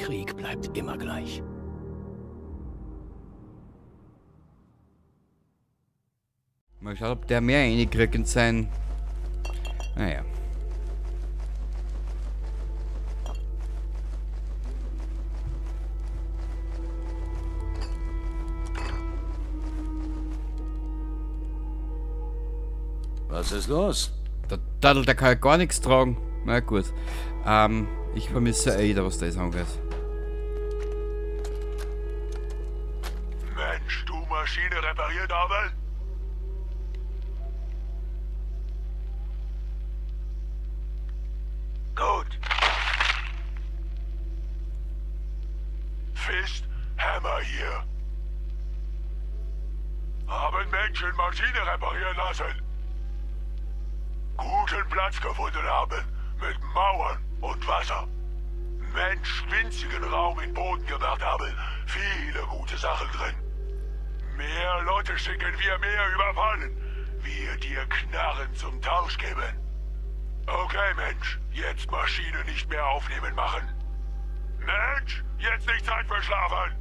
Krieg bleibt immer gleich. Mal schauen, ob der mehr reinkriegt in sein... Naja. Was ist los? Der Daddel, der kann ja gar nichts tragen. Na gut. Ich vermisse Ada, was das angeht. Mensch, du Maschine repariert haben? Gut. Fist, Hammer hier. Haben Menschen Maschine reparieren lassen. Guten Platz gefunden haben, mit Mauern und Wasser. Mensch winzigen Raum in Boden gemacht haben, viele gute Sachen drin. Mehr Leute schicken wir, mehr überfallen. Wir dir Knarren zum Tausch geben. Okay, Mensch, jetzt Maschine nicht mehr aufnehmen machen. Mensch, jetzt nicht Zeit für Schlafen.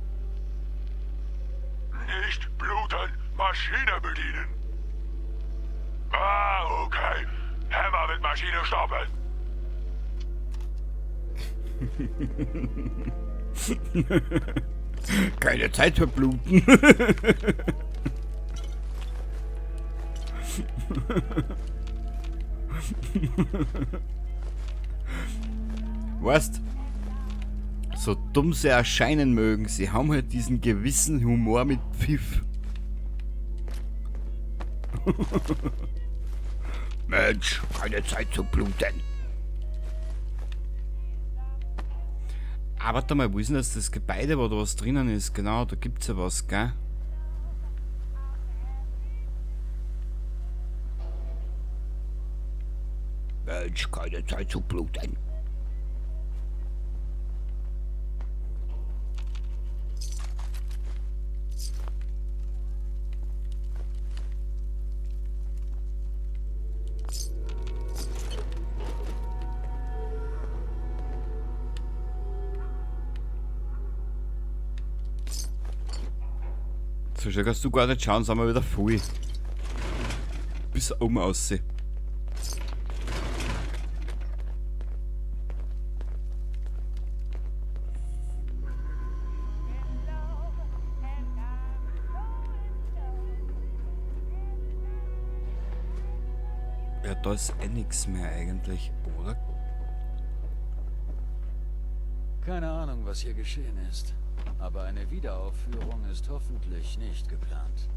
Nicht bluten, Maschine bedienen. Ah, okay. Hammer mit Maschine stoppen. Keine Zeit für Bluten. Weißt, so dumm sie erscheinen mögen, sie haben halt diesen gewissen Humor mit Pfiff. Mensch, keine Zeit zu bluten. Ah, warte mal, wo ist denn das Gebäude, wo da was drinnen ist? Genau, da gibt's ja was, gell? Mensch, keine Zeit zu bluten. So schnell kannst du gar nicht schauen, sind wir wieder voll. Bis oben aussehen. Ja, da ist eh nix mehr eigentlich, oder? Keine Ahnung, was hier geschehen ist. Aber eine Wiederaufführung ist hoffentlich nicht geplant.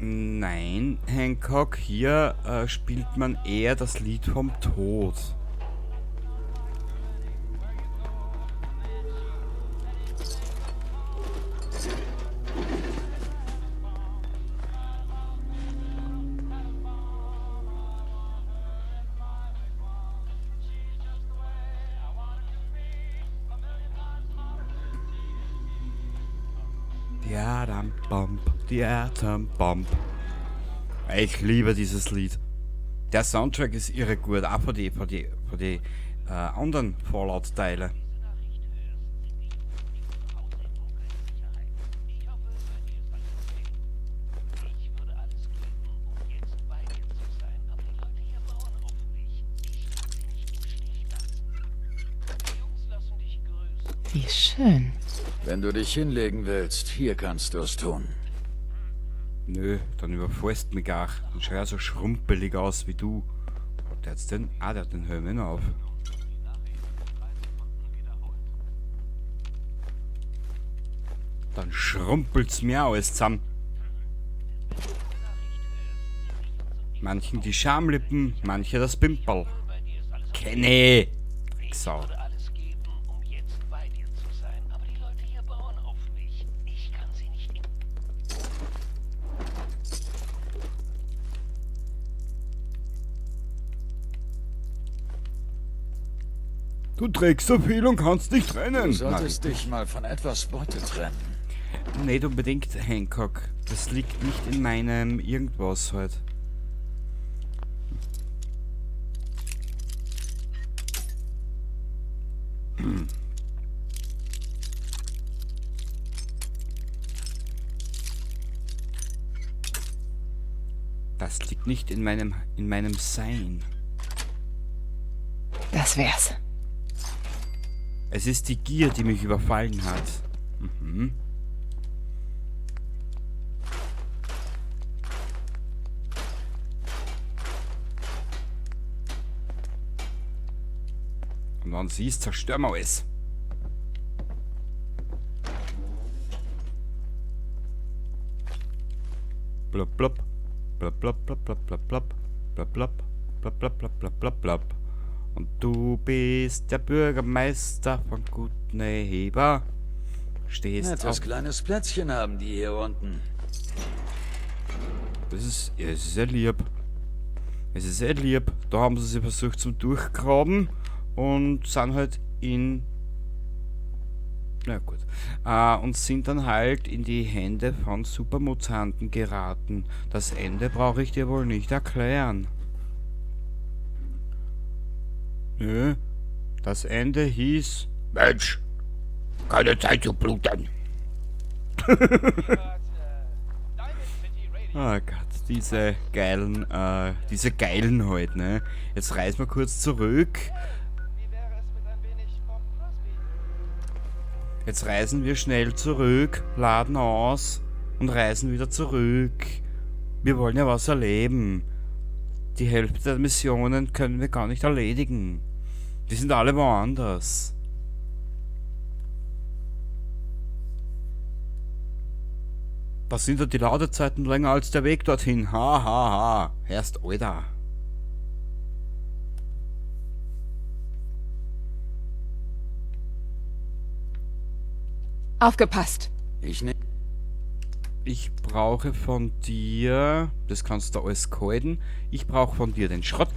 Nein, Hancock, hier spielt man eher das Lied vom Tod. Die Atombomb. Ich liebe dieses Lied. Der Soundtrack ist irre gut, auch für die anderen Fallout-Teile. Wie schön. Wenn du dich hinlegen willst, hier kannst du's tun. Nö, dann überfällst mich gar. Dann schau ja so schrumpelig aus wie du. Hat der jetzt den? Ah, der hat den Helm immer auf. Dann schrumpelt's mir auch alles zusammen. Manchen die Schamlippen, manche das Pimperl. Kenny! Drecksau. Du trägst so viel und kannst nicht rennen. Du solltest dich mal von etwas Beute trennen. Nicht unbedingt, Hancock. Das liegt nicht in meinem irgendwas halt. Das liegt nicht in meinem Sein. Das wär's. Es ist die Gier, die mich überfallen hat. Mhm. Und wenn sie ist, zerstören wir alles. Blub, blub. Blub, blub, blub, blub, blub, blub. Blub, blub. Blub, blub, blub, blub, blub, blub. Und du bist der Bürgermeister von Goodneighbor. Stehst Nettes auf. Kleines Plätzchen haben die hier unten. Das ist, ja, es ist sehr lieb. Es ist sehr lieb. Da haben sie sich versucht zum Durchgraben und sind halt in... Na gut. Und sind dann halt in die Hände von Supermutanten geraten. Das Ende brauche ich dir wohl nicht erklären. Nö. Das Ende hieß... Mensch, keine Zeit zu bluten. Oh Gott, diese geilen halt, ne? Jetzt reisen wir kurz zurück. Jetzt reisen wir schnell zurück, laden aus und reisen wieder zurück. Wir wollen ja was erleben. Die Hälfte der Missionen können wir gar nicht erledigen. Die sind alle woanders. Da sind ja die Ladezeiten länger als der Weg dorthin. Ha, ha, ha. Erst Alter. Aufgepasst. Ich brauche von dir... Das kannst du alles kalten. Ich brauche von dir den Schrott.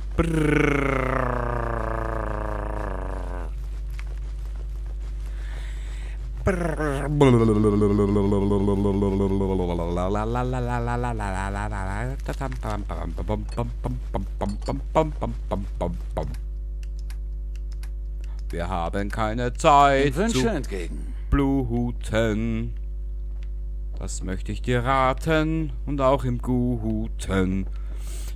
Wir haben keine Zeit Wünsche zu entgegen. bluten. Das möchte ich dir raten und auch im Guten.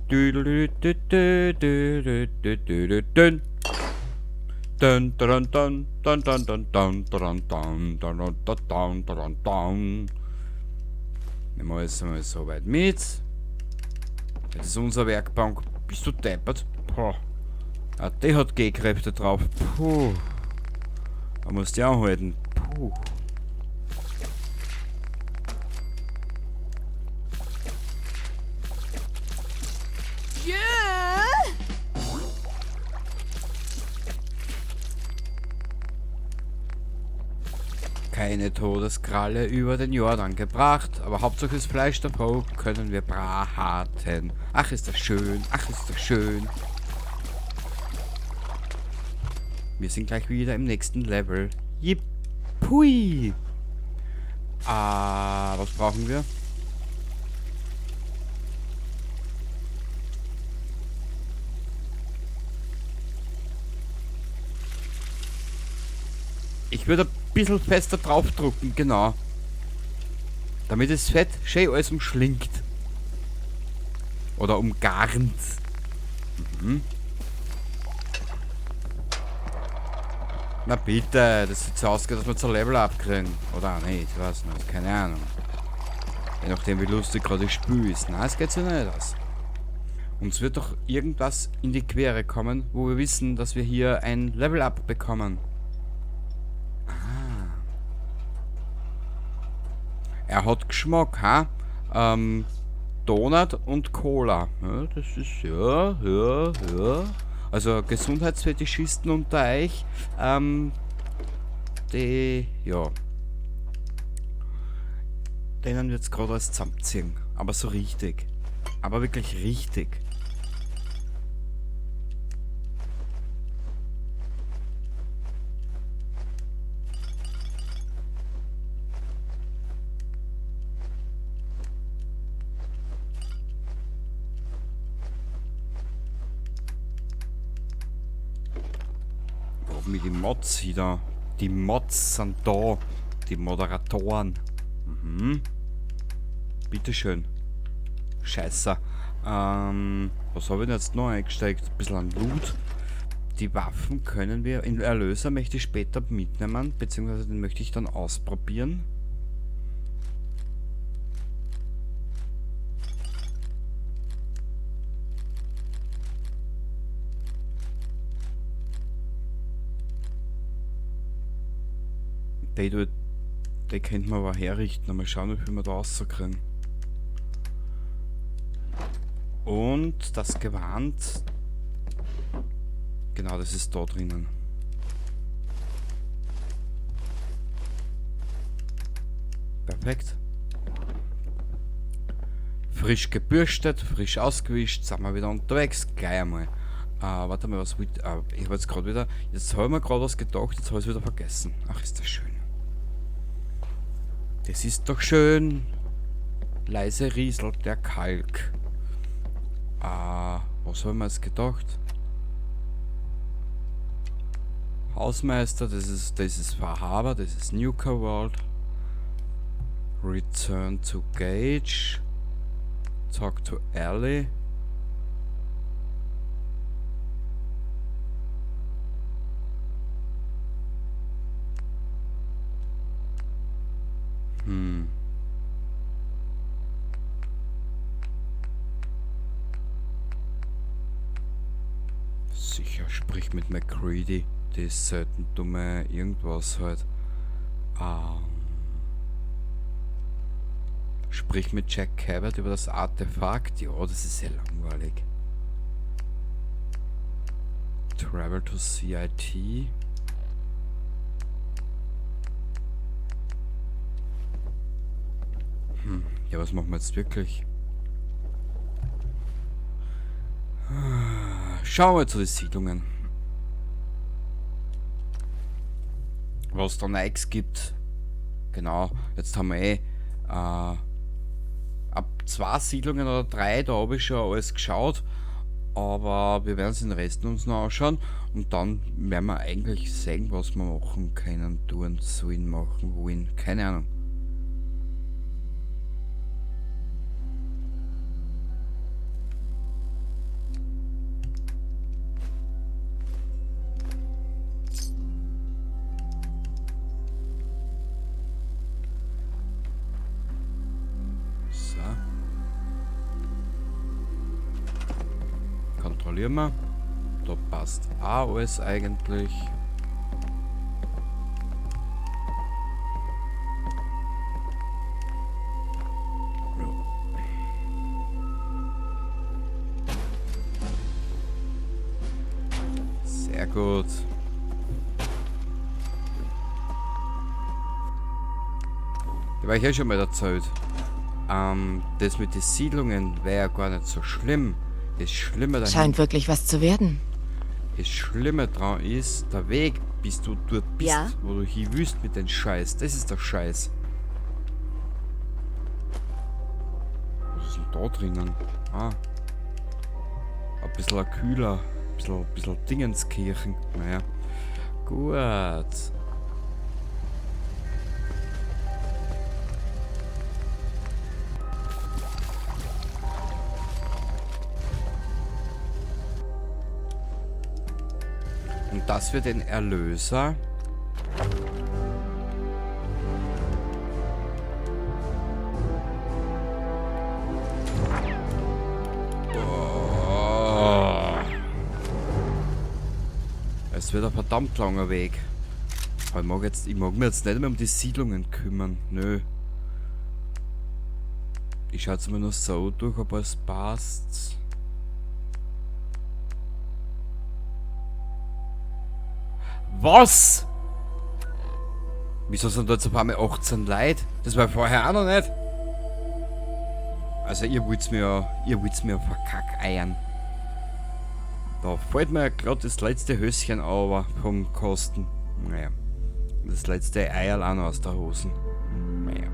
Dun, dun, dun, dun, dun, dun, dun, dun, dun, dun, dun, dun, dun. Nehmen wir alles mal so weit mit. Das ist unser Werkbank. Bist du deppert? Boah. Ah, die hat G-Kräfte drauf. Puh. Da musst du anhalten. Puh. Keine Todeskralle über den Jordan gebracht, aber Hauptsache das Fleisch davor können wir braten. Ach, ist das schön, ach, ist das schön. Wir sind gleich wieder im nächsten Level. Yippui! Ah, was brauchen wir? Ich würde ein bisschen fester draufdrucken, genau. Damit das Fett schön alles umschlingt. Oder umgarnt. Mhm. Na bitte, das sieht so aus, dass wir zum Level abkriegen. Oder auch nicht, ich weiß nicht, keine Ahnung. Je nachdem, wie lustig gerade das Spiel ist. Nein, es geht sich nicht aus. Uns wird doch irgendwas in die Quere kommen, wo wir wissen, dass wir hier ein Level-Up bekommen. Ah. Er hat Geschmack, ha? Donut und Cola. Ja, das ist, ja, ja, ja. Also Gesundheitsfetischisten unter euch, die, ja. Denen wird's gerade alles zusammenziehen. Aber so richtig. Aber wirklich richtig. Mit die Mods wieder. Die Mods sind da. Die Moderatoren. Mhm. Bitteschön. Scheiße. Was habe ich denn jetzt noch eingesteckt? Ein bisschen an Loot. Die Waffen können wir... In Erlöser möchte ich später mitnehmen, beziehungsweise den möchte ich dann ausprobieren. Die könnte man aber herrichten. Mal schauen, wie viel wir da rauskriegen. Und das Gewand. Genau, das ist da drinnen. Perfekt. Frisch gebürstet, frisch ausgewischt, sind wir wieder unterwegs. Gleich einmal. Warte mal, was wollt, ich hab jetzt grad wieder. Jetzt hab ich mir grad was gedacht, jetzt hab ich's wieder vergessen. Ach, ist das schön. Das ist doch schön. Leise rieselt der Kalk. Was haben wir jetzt gedacht? Hausmeister, das ist Far Harbor, das ist Nuka World. Return to Gage. Talk to Ellie. Sicher, sprich mit MacCready. Die ist selten dumme irgendwas halt. Sprich mit Jack Cabot über das Artefakt. Ja, das ist sehr langweilig. Travel to CIT. Ja, was machen wir jetzt wirklich? Schauen wir zu den Siedlungen. Was da Nikes gibt. Genau, jetzt haben wir ab 2 Siedlungen oder 3, da habe ich schon alles geschaut. Aber wir werden es den Rest uns noch anschauen. Und dann werden wir eigentlich sehen, was wir machen können, tun, sollen, machen, wollen. Keine Ahnung. Kontrollieren wir. Da passt auch alles eigentlich. Ja. Sehr gut. Da war ich ja schon mal erzählt. Das mit den Siedlungen wäre ja gar nicht so schlimm. Das Schlimme dahin, Scheint wirklich was zu werden. Das Schlimme dran ist, der Weg, bis du dort bist, Ja? wo du hin willst mit dem Scheiß. Das ist der Scheiß. Was ist denn da drinnen? Ah. Ein bisschen ein kühler. Ein bisschen Dingenskirchen. Naja. Gut. Und das wird den Erlöser. Oh. Es wird ein verdammt langer Weg. Aber ich mag mich jetzt nicht mehr um die Siedlungen kümmern. Nö. Ich schau jetzt mal nur so durch, ob alles passt. Was? Wieso sind da jetzt auf einmal 18 Leute? Das war vorher auch noch nicht. Also ihr wollt's mir ja, ihr wollt's mir verkackeiern. Da fällt mir ja grad das letzte Höschen aber vom Kosten. Naja. Das letzte Eierl auch noch aus der Hosen. Naja.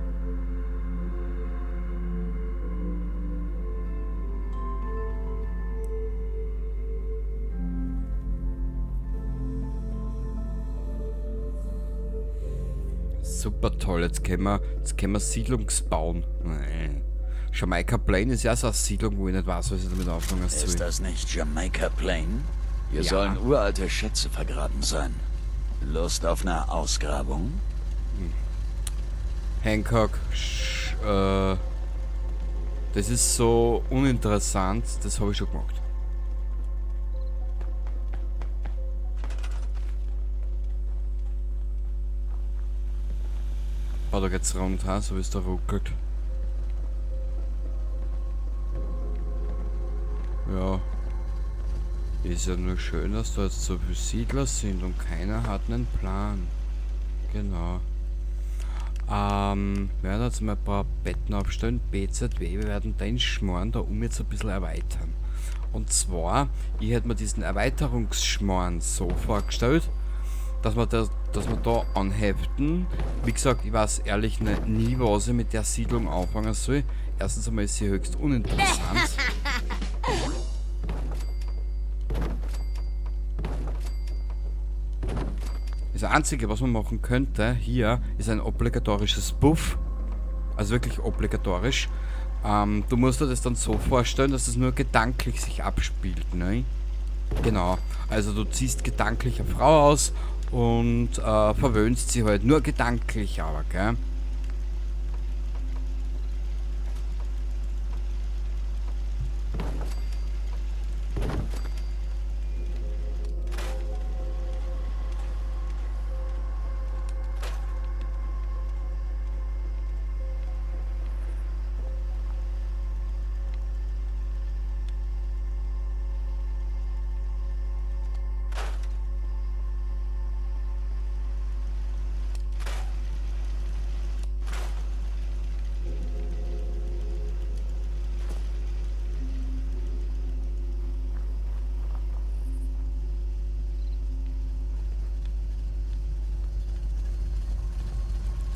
Super toll, jetzt können wir Siedlungsbauen. Nee. Jamaica Plain ist ja so eine Siedlung, wo ich nicht weiß, was ich damit anfangen soll. Ist das nicht Jamaica Plain? Hier Ja. sollen uralte Schätze vergraben sein. Lust auf eine Ausgrabung? Hancock, das ist so uninteressant, das habe ich schon gemacht. Oh, da geht's rund, ha? So wie es da ruckelt. Ja. Ist ja nur schön, dass da jetzt so viele Siedler sind und keiner hat einen Plan. Genau. Wir werden jetzt mal ein paar Betten aufstellen. BZW, wir werden den Schmarrn da um jetzt ein bisschen erweitern. Und zwar, ich hätte mir diesen Erweiterungsschmarrn so vorgestellt, dass wir da anheften. Wie gesagt, ich weiß ehrlich nie, was ich mit der Siedlung anfangen soll. Erstens einmal ist sie höchst uninteressant. Das Einzige, was man machen könnte hier, ist ein obligatorisches Buff. Also wirklich obligatorisch. Du musst dir das dann so vorstellen, dass das nur gedanklich sich abspielt, ne? Genau. Also du ziehst gedanklich eine Frau aus und verwöhnst sie halt nur gedanklich, aber, gell?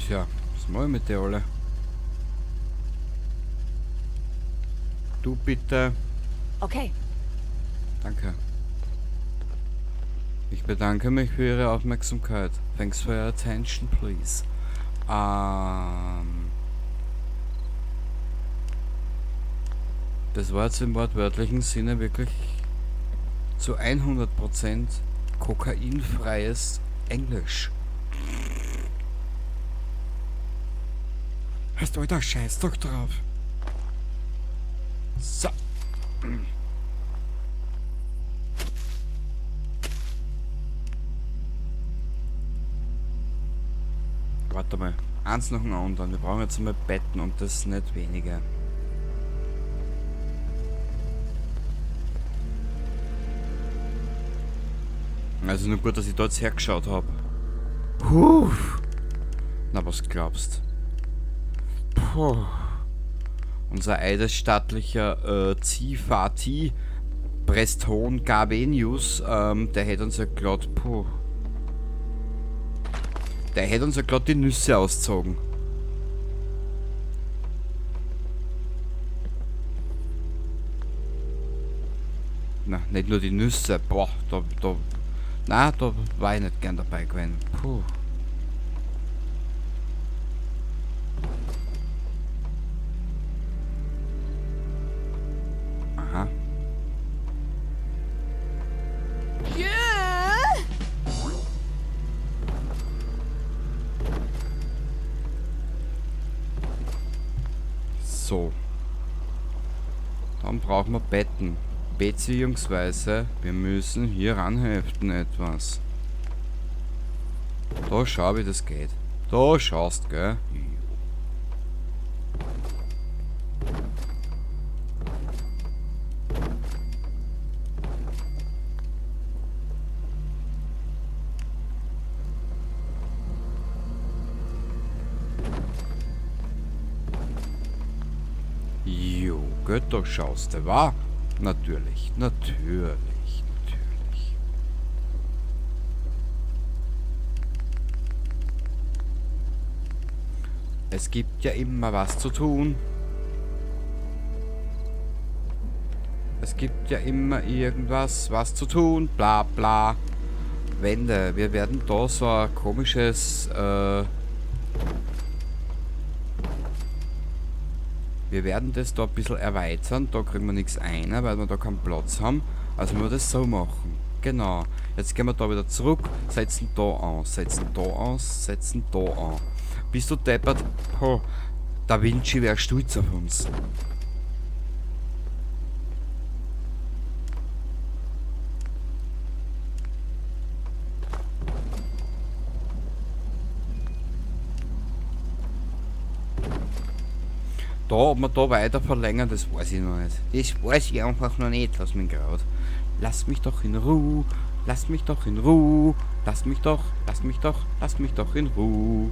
Tja, was mach ich mit der alle? Du bitte. Okay. Danke. Ich bedanke mich für Ihre Aufmerksamkeit. Thanks for your attention, please. Das war jetzt im wortwörtlichen Sinne wirklich zu 100% kokainfreies Englisch. Heißt, Alter, scheiß doch drauf. So. Warte mal. Eins nach dem anderen. Wir brauchen jetzt einmal Betten und das nicht weniger. Also nur gut, dass ich dort hergeschaut hab. Puh. Na, was glaubst? Puh. Unser eidesstattlicher Ziehvati Preston Gabenius, der hätte uns ja glatt, puh. Der hätte uns ja glatt die Nüsse ausgezogen. Na, nicht nur die Nüsse, boah, na, da war ich nicht gern dabei gewesen. Puh. Aha. So. Dann brauchen wir Betten. Beziehungsweise, wir müssen hier ranheften etwas. Da schau, wie das geht. Da schaust, gell? Jo, gell, da schaust du, wa? Natürlich, natürlich, natürlich. Es gibt ja immer was zu tun. Es gibt ja immer irgendwas, was zu tun. Bla bla. Wände. Wir werden da so ein komisches... Wir werden das da ein bisschen erweitern. Da kriegen wir nichts ein, weil wir da keinen Platz haben. Also müssen wir das so machen. Genau. Jetzt gehen wir da wieder zurück, setzen da an, setzen da an, setzen da an. Bist du deppert? Ho, Da Vinci wäre stolz auf uns. Da, ob wir da weiter verlängern, das weiß ich noch nicht. Das weiß ich einfach noch nicht. Lass mich grad. Lass mich doch in Ruhe. Lass mich doch in Ruhe. Lass mich doch, lass mich doch, lass mich doch in Ruhe.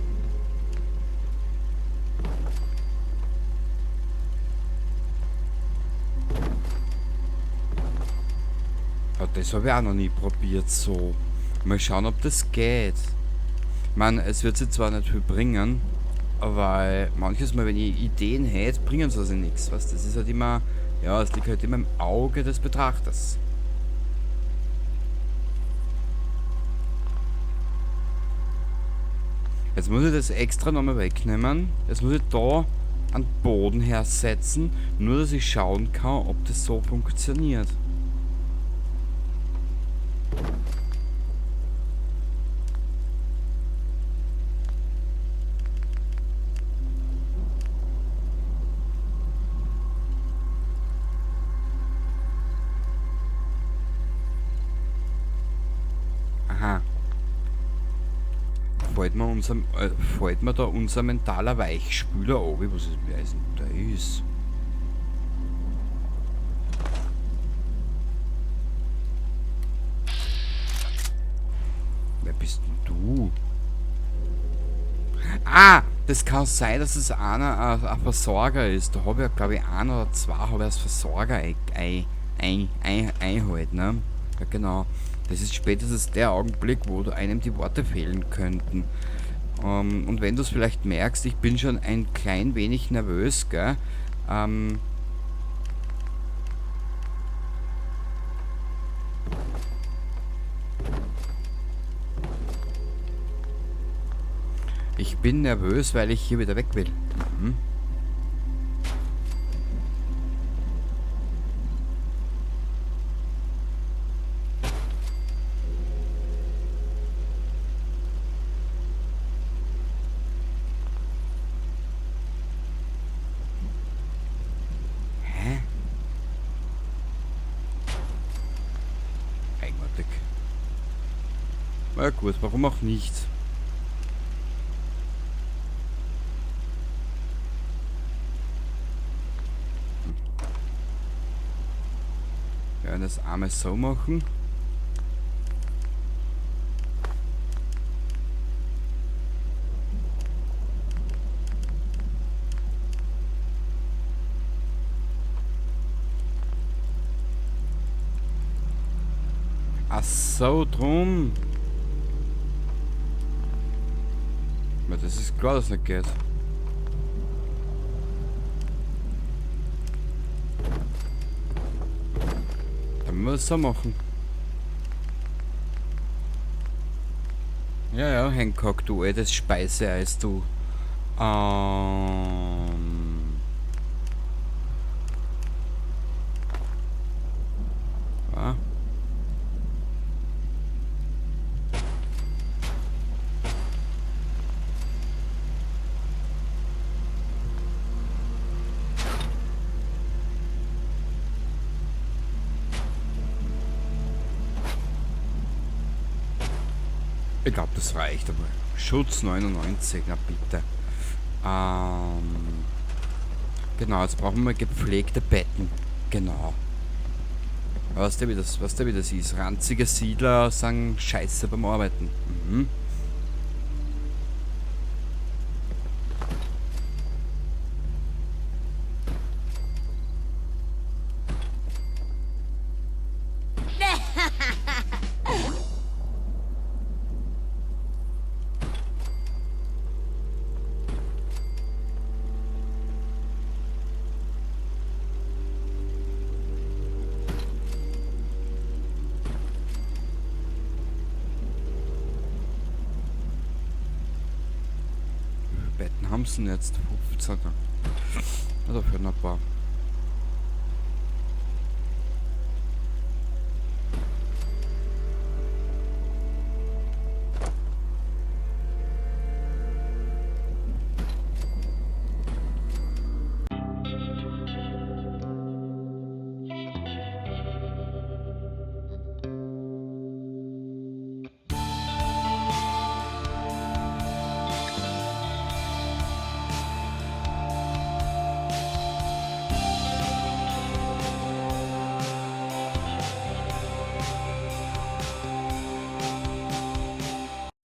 Ja, das habe ich auch noch nie probiert so. Mal schauen, ob das geht. Ich meine, es wird sich zwar nicht viel bringen, weil manches Mal, wenn ich Ideen hätte, bringen sie also nichts. Weißt? Das ist halt immer, ja, es liegt halt immer im Auge des Betrachters. Jetzt muss ich das extra nochmal wegnehmen. Jetzt muss ich da einen Boden hersetzen, nur dass ich schauen kann, ob das so funktioniert. Aha. Fällt mir da unser mentaler Weichspüler ab? Was ist, wer ist denn das? Wer bist denn du? Ah, das kann sein, dass es einer ein Versorger ist. Da habe ich ja, glaube ich, ein oder zwei habe ich als Versorger eingehalten, ne? Ja, genau. Das ist spätestens der Augenblick, wo einem die Worte fehlen könnten. Und wenn du es vielleicht merkst, ich bin schon ein klein wenig nervös, gell? Ich bin nervös, weil ich hier wieder weg will. Mhm. Hä? Eigenartig. Na gut, warum auch nicht? Wir werden das einmal so machen. Ach so, drum. Ja, das ist klar, dass es nicht geht. Dann müssen wir das so machen. Ja, ja, Hancock, du altes Speiseeis, du. Ja. Ich glaub, das reicht, aber Schutz 99, na bitte. Genau, jetzt brauchen wir gepflegte Betten. Genau. Weißt du, wie das ist? Ranzige Siedler sagen Scheiße beim Arbeiten. Mhm. Betten haben sie denn jetzt? 15. Also für Notbar.